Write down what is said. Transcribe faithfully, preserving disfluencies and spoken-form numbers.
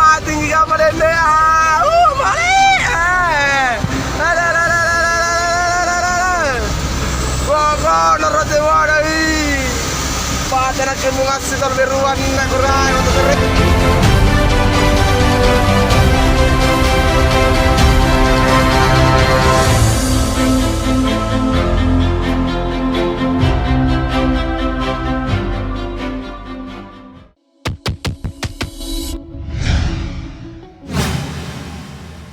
Ah, tinggi kapalennea. Uh, male. Eh. Ada, ada, ada. Kok, kok, norote wadai. Pada nakke mungassi talberuanna kurai, waktu kere.